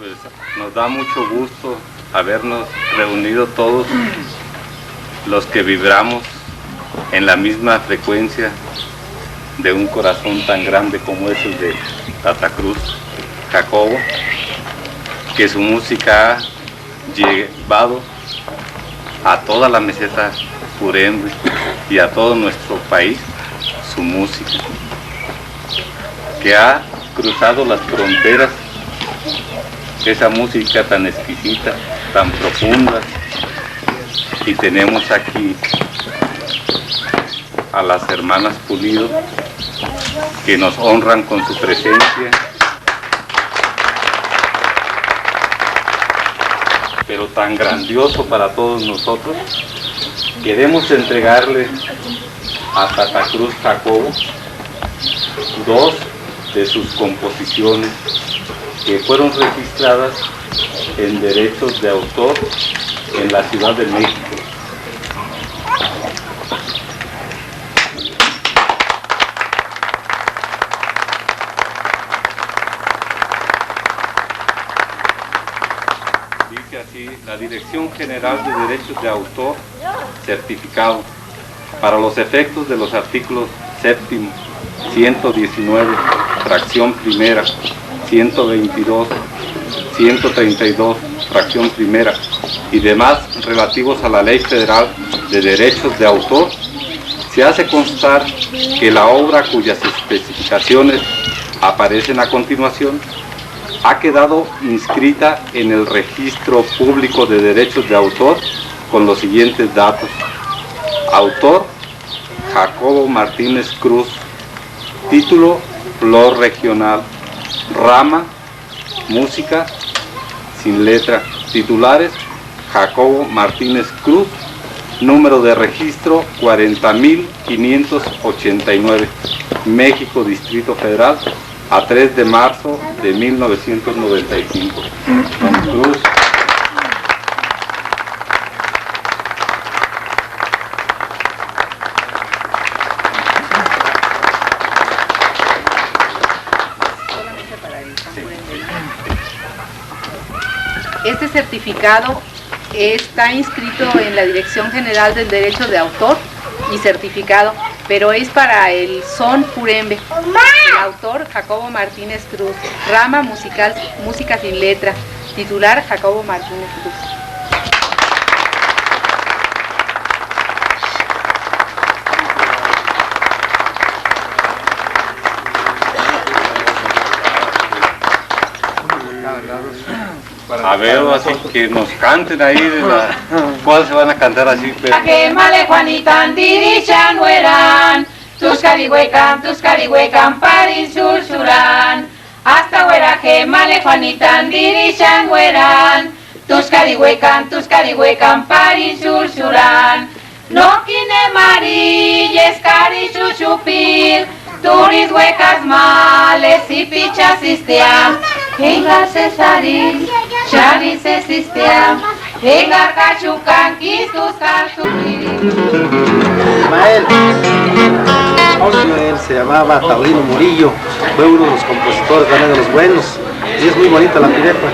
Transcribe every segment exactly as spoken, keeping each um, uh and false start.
Pues nos da mucho gusto habernos reunido todos los que vibramos en la misma frecuencia de un corazón tan grande como es el de Tata Cruz Jacobo, que su música ha llevado a toda la meseta Purembe y a todo nuestro país su música, que ha cruzado las fronteras, esa música tan exquisita, tan profunda. Y tenemos aquí a las hermanas Pulido, que nos honran con su presencia. Pero tan grandioso para todos nosotros, queremos entregarle a Tata Cruz Jacobo dos de sus composiciones que fueron registradas en derechos de autor en la Ciudad de México. Dice así: la Dirección General de Derechos de Autor, certificado, para los efectos de los artículos séptimo, ciento diecinueve, fracción primera, ciento veintidós, ciento treinta y dos, fracción primera, y demás relativos a la Ley Federal de Derechos de Autor, se hace constar que la obra cuyas especificaciones aparecen a continuación ha quedado inscrita en el Registro Público de Derechos de Autor con los siguientes datos. Autor: Jacobo Martínez Cruz. Título: Flor Regional. Rama: Música sin letra. Titulares: Jacobo Martínez Cruz. Número de registro cuarenta mil quinientos ochenta y nueve. México, Distrito Federal, a tres de marzo de mil novecientos noventa y cinco. Don Cruz. Este certificado está inscrito en la Dirección General del Derecho de Autor y certificado, pero es para el son purembe. El autor: Jacobo Martínez Cruz. Rama musical: música sin letra. Titular: Jacobo Martínez Cruz. A ver, así que nos canten ahí de la, ¿cuál se van a cantar así? Pero... Ajemale Juanita, Andirichan Güeran, Tuskari Güekan, Tuskari Güekan, Parin Sursuran. Hasta Güera, ajemale Juanita, Andirichan Güeran, Tuskari Güekan, Tuskari Güekan, Parin Sursuran. Nókini emari eskari xuxupiri, turisï uékasï ma alesï pichasïstia, enga César xáni sésistia, enga Kachukan Kristusï kartupiri. Ismael. Él se llamaba Taurino Murillo, fue uno de los compositores también de los buenos, y es muy bonita la pirepa.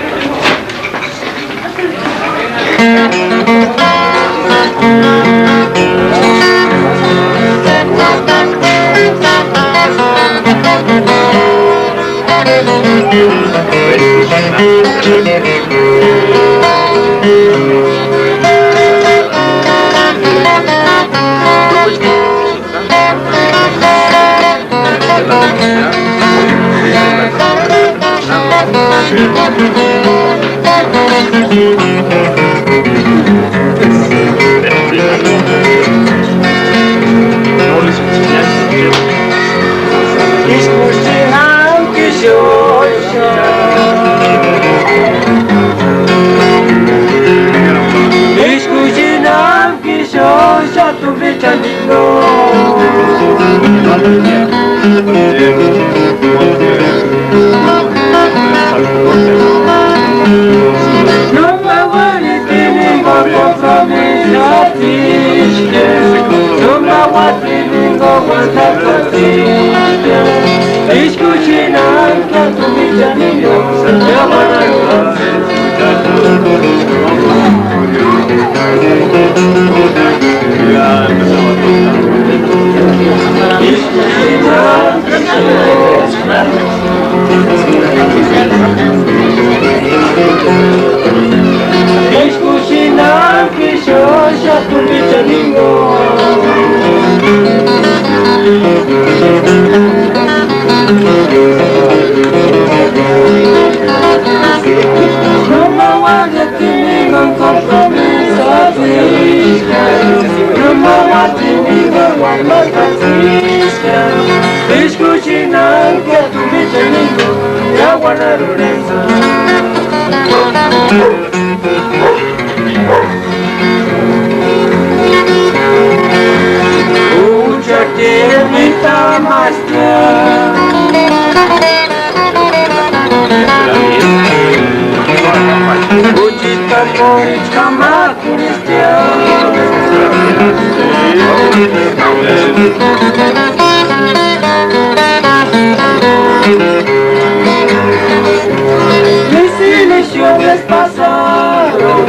Mis ilusiones pasaron,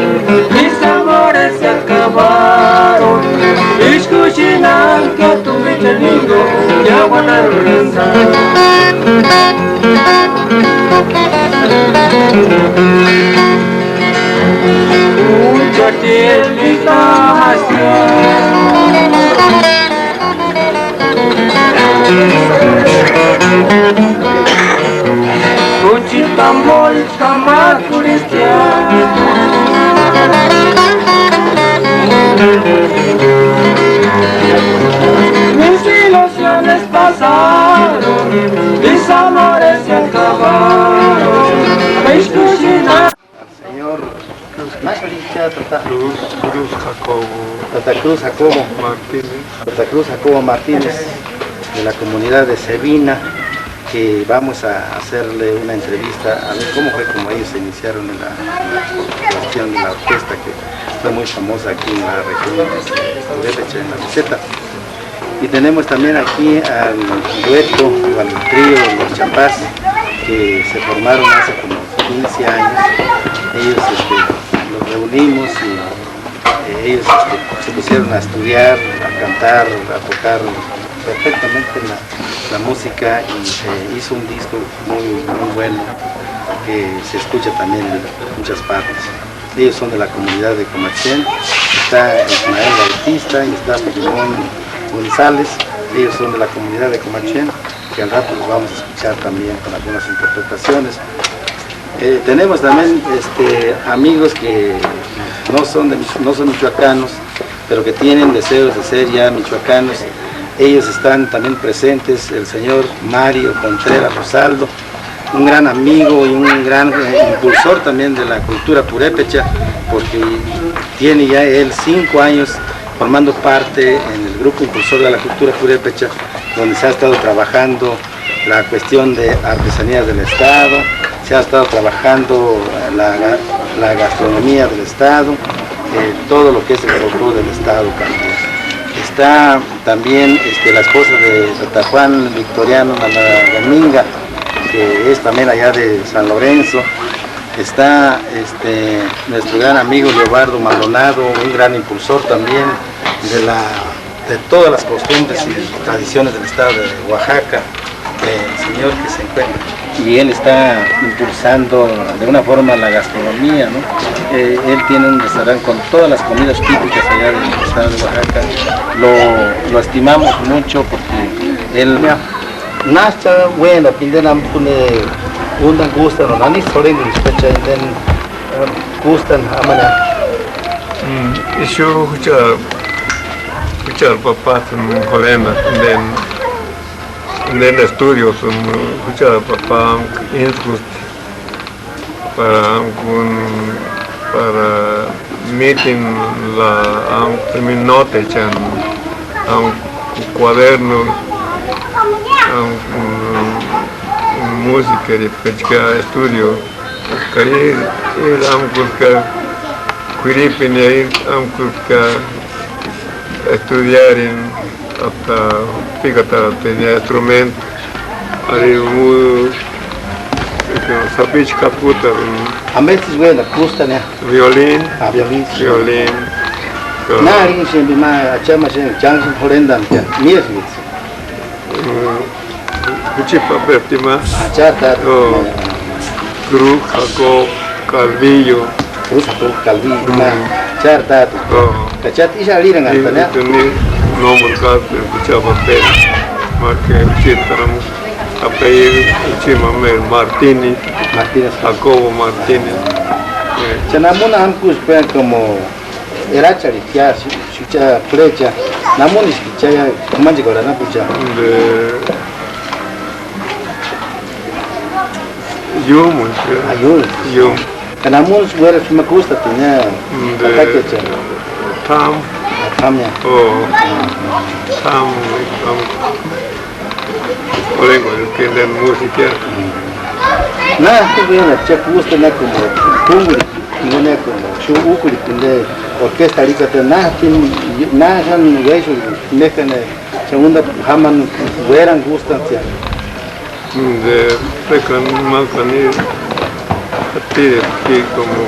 mis amores se acabaron. Ishkushinanka tu bichaningo, ya guanaruranza. Mis ilusiones pasaron, mis amores se acabaron. Mis cocinas. Señor, ¿cómo se llama? Tata Cruz, Cruz Jacobo. Tata Cruz Jacobo. Martínez. Tata Cruz Jacobo Martínez, de la comunidad de Cevina, que vamos a hacerle una entrevista a ver cómo fue como ellos se iniciaron en la, en la cuestión de la orquesta, que fue muy famosa aquí en la región de Purépecha, en la meseta. Y tenemos también aquí al dueto, o al trío, los Chapás, que se formaron hace como quince años. Ellos, este, los reunimos y, eh, ellos, este, se pusieron a estudiar, a cantar, a tocar perfectamente la, la música y se hizo un disco muy, muy bueno que se escucha también en muchas partes. Ellos son de la comunidad de Comachén. Está Ismael Bautista y está Filemón González. Ellos son de la comunidad de Comachén, que al rato los vamos a escuchar también con algunas interpretaciones. Eh, tenemos también, este, amigos que no son de Mich-, no son michoacanos, pero que tienen deseos de ser ya michoacanos. Ellos están también presentes, el señor Mario Contreras Rosaldo, un gran amigo y un gran, eh, impulsor también de la cultura purépecha, porque tiene ya él cinco años formando parte en el grupo impulsor de la cultura purépecha, donde se ha estado trabajando la cuestión de artesanías del Estado, se ha estado trabajando la ga-, la gastronomía del Estado, eh, todo lo que es el folclore del Estado también. Está también, este, la esposa de Tata Juan, Victoriano Dominga, que es también allá de San Lorenzo. Está, este, nuestro gran amigo Leobardo Maldonado, un gran impulsor también de la, de todas las costumbres y tradiciones del estado de Oaxaca, eh, señor que se encuentra. Y él está impulsando de una forma la gastronomía, ¿no? Eh, él tiene un restaurante con todas las comidas típicas allá del estado de Oaxaca. Lo, lo estimamos mucho porque él... Nájcha, bueno, pindeni ambe júni úndani kústani, nani sorhentini specha indeni, kústani amani. Mm, ixu juchar, juchar papasïni jurhentani indeni, indeni estudiosïni, juchar papa íntskusti para, para mítini la, am, timi nótechani, am, kuadernu, am, músikeri pechka estudio, ka íri, íri amkuska k'uiripini, íri amkuska estudiarini, hasta píkatarhatini instrumento. Ari mu sapichi kaputa. ¿Ambejtsïsï uénda kústani ya? Violín. Ah, violín. Violín. Ka- ¿Na arhinhasïnki ma acha ma xénheni chánksïni jurhentani ya? ¿Míesïnksï? Mm, juchi papel tima. Ah, chári táte. Oh. Cruz, Jacob, Calvillo. Cruz, Jacob, Calvillo, mm, ma chári táte. Oh. Ka cháti ísï arhiranhantani ya? Ni nombre ka jucha papel. Ma ke juchi tamu. Apellido, juchi mameri Martínez. Martínez. Jacobo Martínez. Eh. Cha namuna jámkuspkia como eracharhitkia, xi-, xucha flecha. Namunisï cha ya k'umanchekuarhu anapucha. De Yumu. Ah, Yumu. Yumu. Ka namunisï uéraspti ma kústatini ya. De Atakecha. Tham. Ah, Tham ya. Oh. Tham, Tham. Orhenkorheri k'endeni música. Na, ti bien, che gusta na como kúngurhikua, no na como xu úkorhikua inde orquesta arhikata, na, ti, na, Juan, uéxurhi, nékani, segunda, jamani, uérani gustantsïa. De, pékani, mákani, ti, ti, como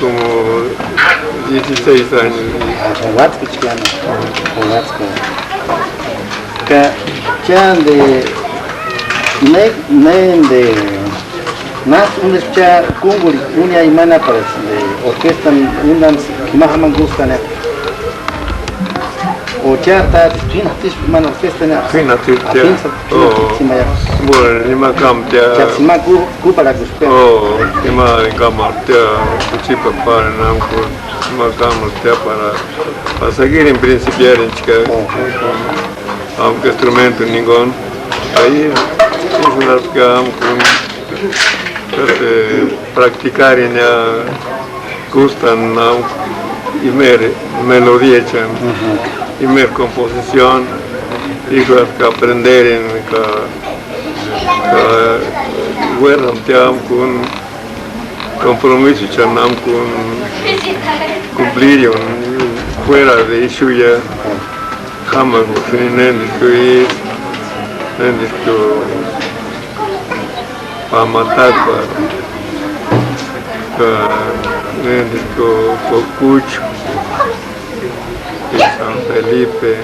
como dieciséis años. Ah, con Huatzco chiquiano. Con Huatzco. Ka, cha de, ne, ne de, más un cha kúngurhi, unia imana para de orquesta, un dan, ma jamani gustani. O chári táte, p'íni jatsisï imani orquestani ya. P'íni jatsisï ya. P'íni jatsisï ya. Bueno, ima kámtia. Chátsï ima ku-, kúparhakuspkia. Oh, ima kámtia, juchi papari námku, ima kámtia para, para seguir en principiar en chica. Oh. Aunque instrumento ningún. Ahí, es una que este, practicar en ya gustan, ¿no? Imeri melodiachani, imeri composición, ísï ka aprenderi ka, ka uérani tiámu k'uni compromisochani námku k'uni cumpliriuni fuera de ixu ya, jámakuksïni néndiskua ísï, néndiskua Pamatakuarhu, ka néndiskua Kokuchu, ka San Felipe,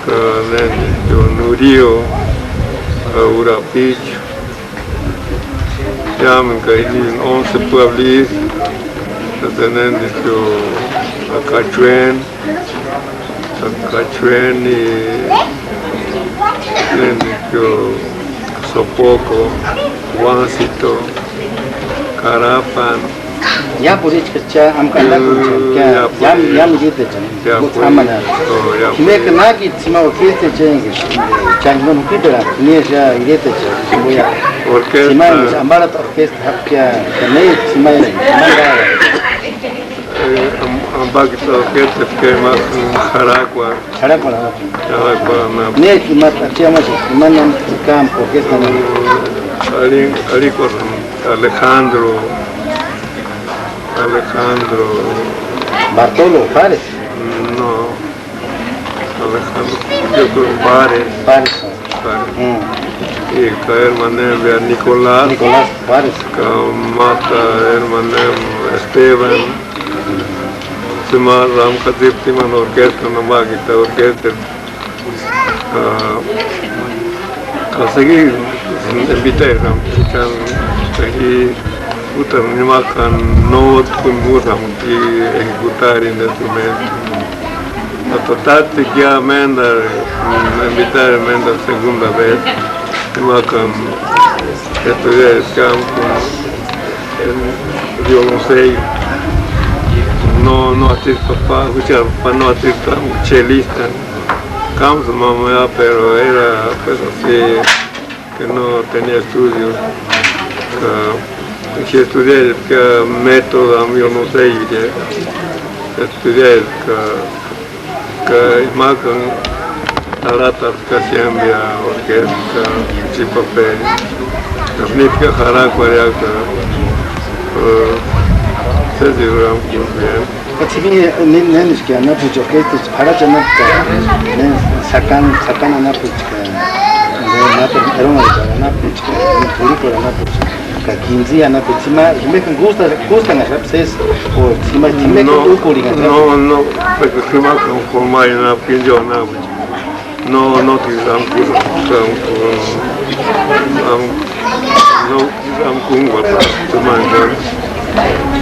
ka néndiskua Nurio, ka Urapichu, iámendu ka ini once pueblísï, ka néndiskua Akachueni, Akachueni, néndiskua Sopoko, Wánsito, Karapani. Iápuru íchka cha, ama kantakunchani, ya, iápuru, iámu iretechani, ya, iápuru, amana. Oh, ya, jimeka nákitsï ima orquestechani, cha jimani jupiterani, ni ya iretechani, jimbo ya. Orquesta. Jimani amparhata orquesta japkia, ka néitsï ima ya, ima ya. Eh, am-, ampakiti orquesta ke ma, mm, Xarakuarhu. Xarakuarhu anapu. Xarakuarhu anapu. Néki ma, achi amaxati, ima námani kámka orquesta anapu. Ari-, arhikuarhu Alejandro, Alejandro. Bartolo Fares. Mm, no. Alejandro, yo creo Fares. Fares. Fares. Mm. Y ka hermanemu Nicolás. Nicolás Fares. Ka máta hermanemu Esteban. Sima ram katsipti man orquesta, namaki ta orquesta. Ka, ka seguir invitar ram, chan, seguir Útani nimakani nótki úsï jámti ejekutarini instrumento. Hasta tátsekua ya méntani, mm, invitari méntani segunda vez, nimakani estudiari eskamkuni violoncello. No, no atsïti papa, juchari papa no atsïti chelista. Kámsï mama ya, pero era, pues, así, que no tenía estudios, ka, si estudiaria ka método, amigo, no sé, estudiaria ka, ka imakani arhatapka siempre orquesta, chipape, ka nítka jarakuarhiaka, eh, sesi bien. Ts'ïmi ne-, néniski anapuecha orquesta p'arhachi anapu ka, ne, sakani, sakani anapuecha ka, ne, máteru eronharhikari anapuecha ka, ne, turhikuarhu anapuecha ka, kintsï anapuecha, ts'ïma, jimekani kusta-, kustanhaxapti sési, o ts'ïma, jimekani úkorhenhaxapti. No, no, no, p'eka jimekani jumari anapu, kintsï anapuecha. No, no, ki-, am-, am-, am-, no, ki-, am-, kúngua, tsimani,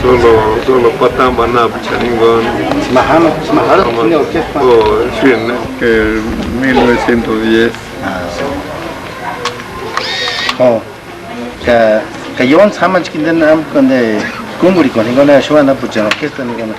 solo, solo patani anapuecha jinguni. Ts'ïma jama, ts'ïma jarhasti jini orquesta. Oh, sí, en el mil novecientos diez. Ah. Oh. Ka, ka ióntsï jámanchka inteni amka inde kúngurhikuani jinguni, axu anapuechani orquestani jinguni.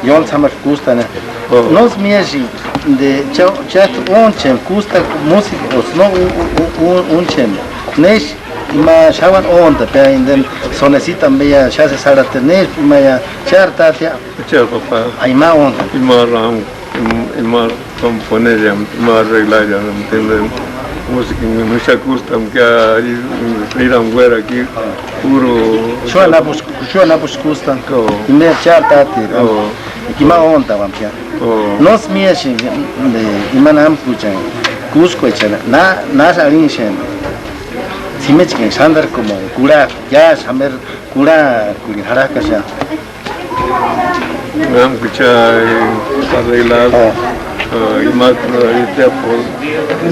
Ióntsï jámani kustani. Oh. Nósï miásïnga inde cha, chájtu ónchempki kusta músika o si no u, u, u, u, únchempki. Nésï ima xáuani óntapkia inteni, sonecita ambeia xáni sésï arhati, nésï imaia, chári tátia. Chári papá. Ai, ima ónta. Ima ramu. Im-, ima komponeria, ima arreglariani, ¿entiendes? Músika, no xakustamkia, i, i ramu gueraki, puro. Xúani anapuecha, xúani anapuecha kustam. Oh. Ima chári tátiri. Oh. Ima óntauampkia. Oh. Nósï miásïnga, de, imani amkuchani, kúskuechani, na, násï arhinhixempki. Tsimechani sándari como kurhak'a, ya, xameri kurhakurhini jarhak'axani. Vamos a escuchar, eh, arreglar, oh, eh, y más, eh, este apo-,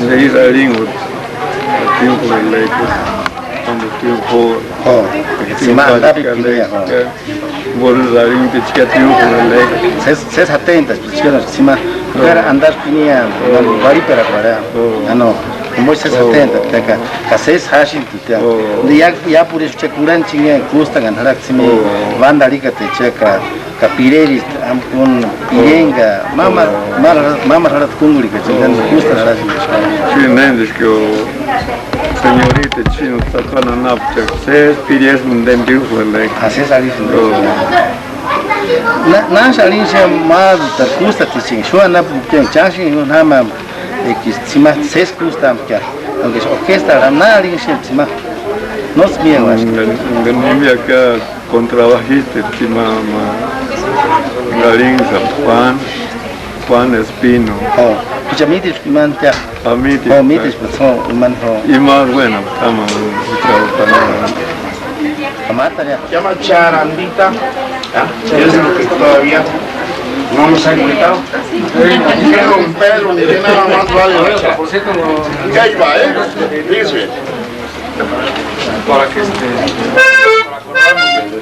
de ir a Ringo, tiempo de ley, pues, cuando estoy joven. Oh, que sí, más rápido, eh, oh. Borrego de Ringo, te chica tiempo de ley. Sésï, sésï atenta, chica, sí, más. Oh. Pero andar tenía, oh, guaripera para. Oh. Ah, no. Como sésï atenta, ka, ka sésï jashin. Ya, oh, ya, ya por eso cha kurhanchani ya, kustanhani jarhak'a ts'ïmi, oh, banda arhikatini cha ka, ka pireristi, am, un, oh, pirenga, mama, oh, mama jarhati, mama jarhati kúngurhikachani, oh, kustani jarhasïnga. Sí, néndiski, señorita chino, tatana anapucha, sésï piriesï inteni diuxuani. Ah, sésï arhisïnga. Oh. Na, násï arhinhixempki ma, ta kustatini, xúani anapu, cháxini jinguni jámani. Ekis ts'ïma sési kustampkia, aunke orquestarhu na arhinhixempti ts'ïma, nósï míauaska. Nga, nga no me acá contrabajista ts'ïma, ma, nga arhinhixapti Juan, Juan Espino. Jo, jucha mítispka imani tia. Ah, mítispka. Jo, mítispka, jo, imani, jo. Ima, bueno, tama, jucha, tama. Amataria. Llama charandita. ¿Ya? Es lo que todavía no nos han gritado. Ni que romperlo, ni que nada más vale, ¿eh? Y ahí va, ¿eh? Fíjense bien. Para que este, para acordarnos de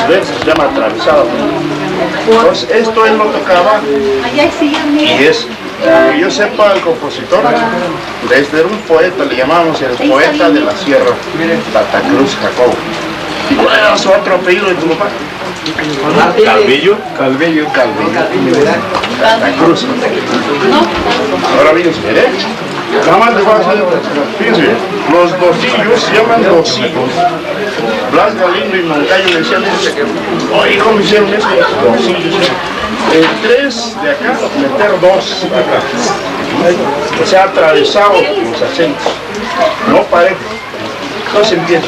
Se llama atravesado. Entonces, esto él lo tocaba y es, que yo sepa, el compositor, desde un poeta le llamamos el poeta de la sierra, Tata Cruz Jacobo. ¿Y cuál era su otro apellido de tu papá? Calvillo. Calvillo. Calvillo. Tata Cruz. Ahora bien, ¿eh? Nada más le voy a hacer, fíjense bien, los dosillos se llaman dosillos. Blas Galindo y Moncayo le decían eso. Oye, ¿cómo hicieron eso? Dosillos. El tres de acá, meter dos acá. O sea, atravesado los acentos. No parejo. No se entiende.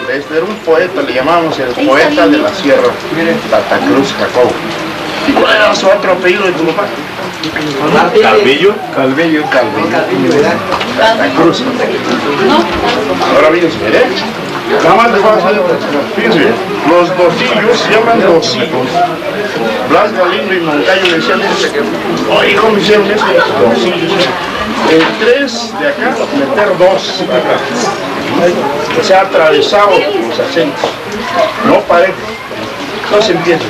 Desde un poeta, le llamamos el poeta de la sierra, Tata Cruz Jacobo. ¿Y cuál era su otro apellido de tu papá? Calvillo. Calvillo. Calvillo. Tata Cruz. Ahora bien, ¿eh? Nada más le voy a hacer, fíjense bien, los dosillos se llaman dosillos. Blas Galindo y Moncayo le decían eso. Oye, ¿cómo hicieron eso? Dosillos. El tres de acá, meter dos acá. O sea, atravesado los acentos. No parejo. No se entiende.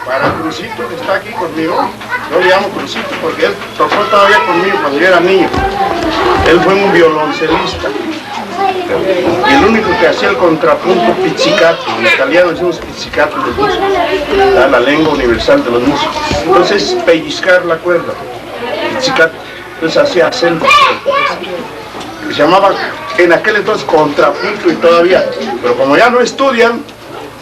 Para Crucito, que está aquí conmigo, yo le llamo Crucito porque él tocó todavía conmigo cuando yo era niño. Él fue un violoncelista. Y el único que hacía el contrapunto pizzicato, en italiano decimos pizzicato, le gusta, la, la lengua universal de los músicos. Entonces, pellizcar la cuerda, pizzicato. Entonces hacía acento. Se llamaba en aquel entonces contrapunto y todavía, pero como ya no estudian,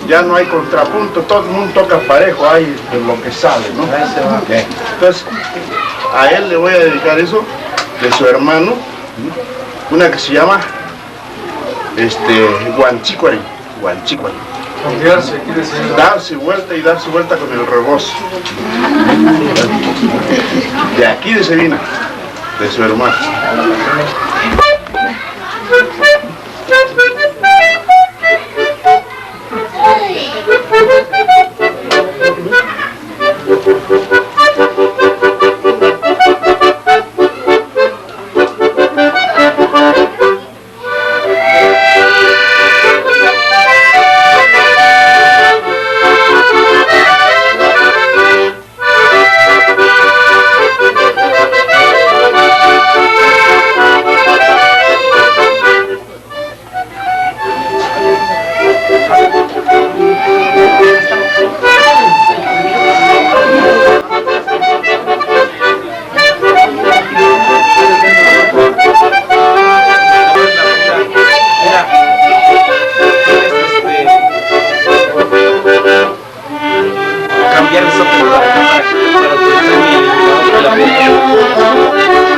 ya no hay contrapunto, todo el mundo toca parejo, hay de lo que sabe, ¿no? Ahí se va. Eh, entonces, a él le voy a dedicar eso de su hermano, una que se llama, este, Guanchicuari, Guanchicuari. Cambiarse, aquí decía. Darse vuelta y darse vuelta con el rebozo. De aquí de Sevilla, de su hermano. Cambiar eso para, para, para utilizar mi identidad con la piel.